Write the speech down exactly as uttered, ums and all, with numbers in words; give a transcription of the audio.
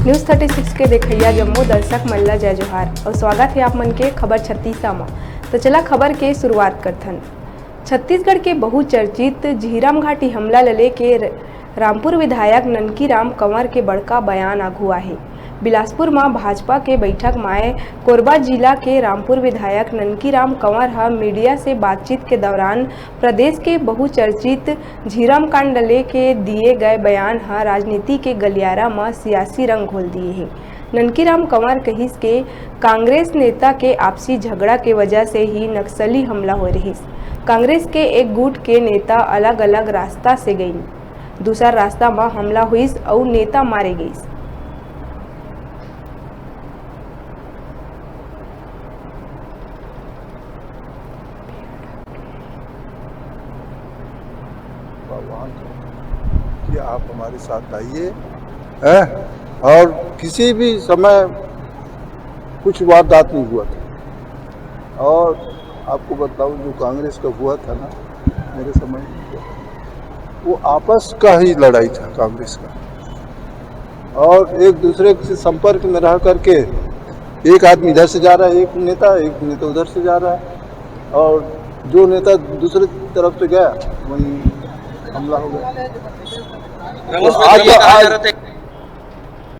News thirty six के देखइया जम्मो दर्शक मन ला जय जोहार अउ स्वागत हे आप मन के खबर छत्तीसा म। तो चला खबर के शुरुआत करथन। छत्तीसगढ़ के बहुचर्चित झीरम घाटी हमला ल लेके र-, रामपुर विधायक ननकी राम कंवर के बड़का बयान आघू आहे। बिलासपुर म भाजपा के बैठक माय कोरबा जिला के रामपुर विधायक ननकी राम कंवर ह मीडिया से बातचीत के दौरान प्रदेश के बहुचर्चित झीरम कांड ल लेके दिए गए बयान ह राजनीति के गलियारा म सियासी रंग घोल दिए हे। ननकी राम कंवर कहिस के कांग्रेस नेता के आपसी झगड़ा के वजह से ही नक्सली हमला होए रहिस। कांग्रेस के एक गुट के नेता अलग-अलग रास्ता से गइन, दूसर रास्ता म हमला होइस अउ नेता मारे गइस। आह्वान करूंगा कि आप हमारे साथ आइए, हैं? और किसी भी समय कुछ वारदात नहीं हुआ था। और आपको बताऊं, जो कांग्रेस का हुआ था ना, मेरे समय में, वो आपस का ही लड़ाई था कांग्रेस का, और एक दूसरे से संपर्क में रह करके एक आदमी इधर से जा रहा है, एक नेता, एक नेता उधर से जा रहा है, और जो नेता दूसरे तरफ से गया, वहीं हमला हो गया। तो आज का, आज,